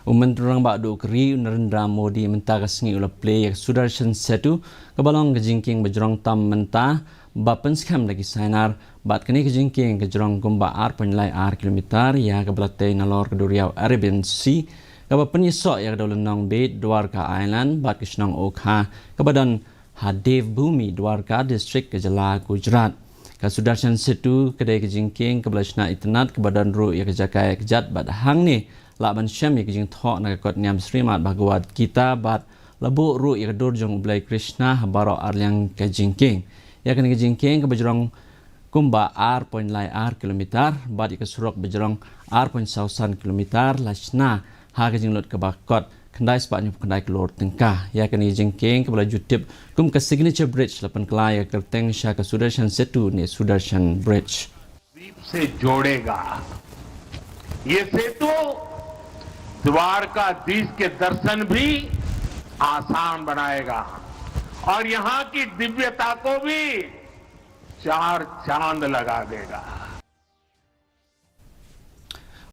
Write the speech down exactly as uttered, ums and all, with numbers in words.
U Myntri Rangbah Duh ka Ri, u Narendra Modi, mynta ka sngi u la plie ïa ka Sudarshan Setu, kaba long ka jingkieng ba jrong tam mynta ba pynskhem da ki sainar, bad kane ka jingkieng ka jrong kumba ar point lai ar kilometer ïa kaba la tei nalor ka duriaw Arabian Sea, kaba pynïasoh ïa ka dewlynnong Bed Dwarka Island bad ka shnong Okha, kaba don ha Devbhoomi Dwarka District ka jylla Gujarat. Ka Sudarshan Setu ka dei ka jingkieng kaba la shna itynnad kaba don ruh ïa ka jaka ïakjat bad hangne lah ban shem ïa ka jingthoh na ka kot niam Srimad Bhagavad Gita bad la buh ruh ïa ka dur jong u Blei Krishna ha baroh arliang ka jingkieng. Ïa kane ka jingkieng kaba jrong kumba ar point lai ar kilometer bad ïa ka surok ba jrong ar point saw san kilometer la shna ha ka jinglut kaba kot khyndai spah hynñiew phew khyndai klur tyngka. Ïa kane ka jingkieng kaba la ju tip kum ka Signature Bridge la pynkylla ïa ka kyrteng sha ka Sudarshan Setu ne Sudarshan Bridge. द्वीप से जोड़ेगा। ये सेतु द्वारकाधीश के दर्शन भी आसान बनाएगा और यहाँ की दिव्यता को भी चार चांद लगा देगा।